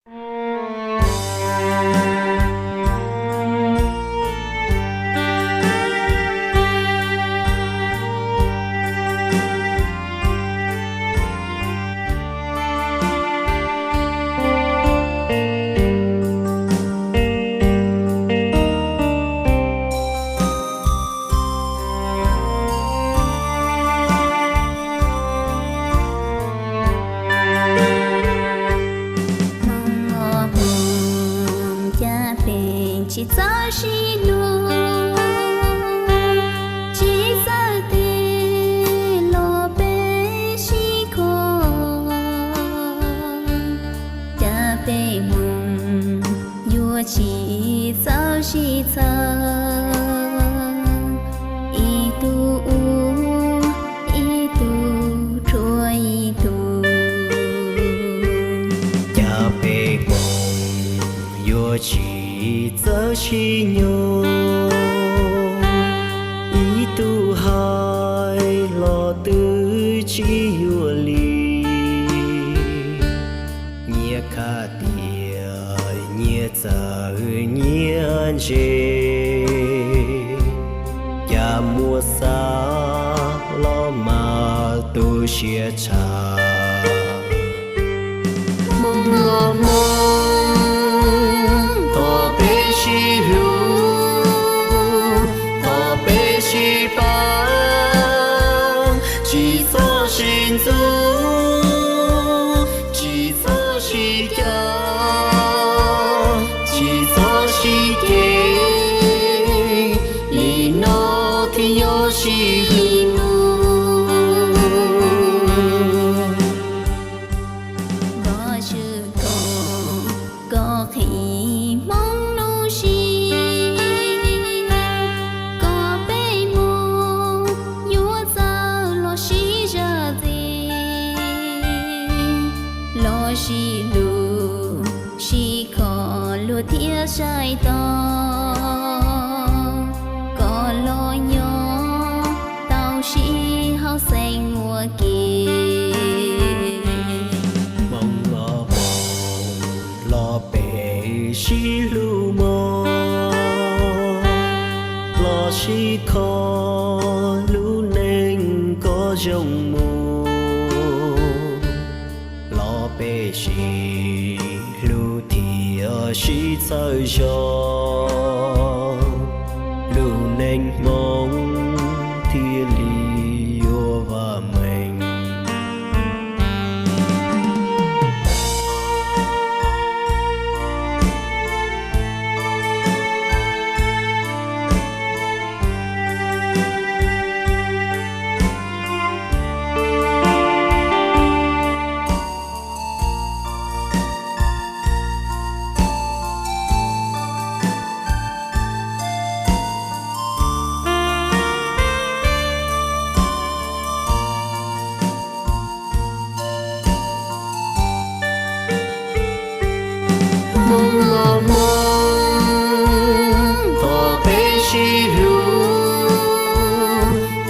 Hmoob, hmoob, cas peb tsis txawj sib hlub, tsis txawj tes los peb sib kho? Cas peb hmoob yuav tsis txawj sib txhawb, ib tug ua ib tug rhuav ib tug? Cas peb hmoob yuav tsis txawj sib nyoog, ib tug hais los twb tsis yuav li. Nyias khaj tias nyias txawv nyias ntse, cas muaj xav los mas tu siab tshaj. Hmoob los Hmoob, thov peb sib hlub, thov peb sib pab, tsis txhob sib ntxub, tsis txhob sib cam, tsis txhob sib ceg, li no thiaj yog sib hlub. Vajtswv kom koj qhib Hmoob lub siab, kom peb Hmoob yuav txawj los sib zam txim, los sib hlub sib kho lus thiab saib taus, kom los nyob tau sib haum xeeb ua ke. Hmoob los Hmoob, los peb sib hlub mog, los sib kho lub neej kom zoo mus, los peb sib hlub thiab sib txhawb zog, lub neej Hmoob thiaj li yuav vam meej. Hmoob los Hmoob, thov peb sib hlub,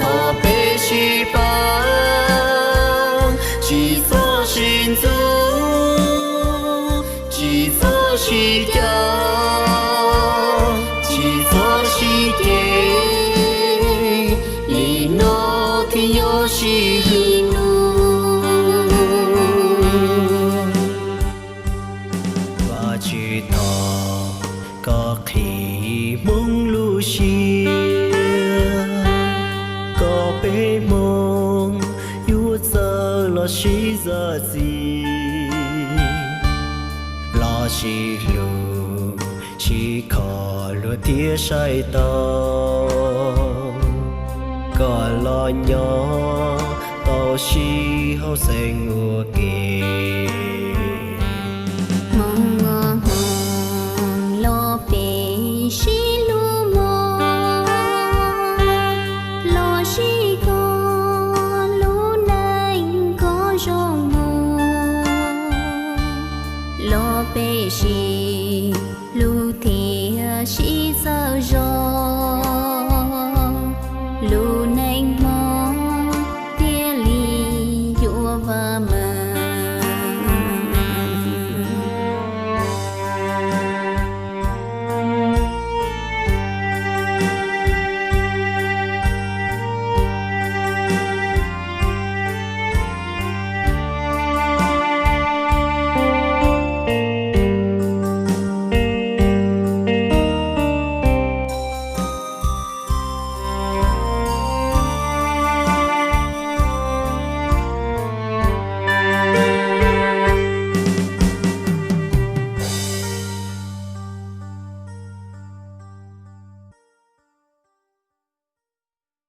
thov peb sib pab, tsis txhob sib ntxub, tsis txhob sib cam, tsis txhob sib ceg, li no thiaj yog sib hlub. Vajtswv thov koj qhib Hmoob lub siab, kom peb Hmoob yuav txawj los sib zam txim, los sib hlub sib kho lus thiab saib taus, kom los nyob tau sib haum xeeb ua ke. Hmoob, Hmoob, los peb sib hlub mog, los sib kho lub neej kom zoo mus, los peb sib hlub thiab sib txhawb zog,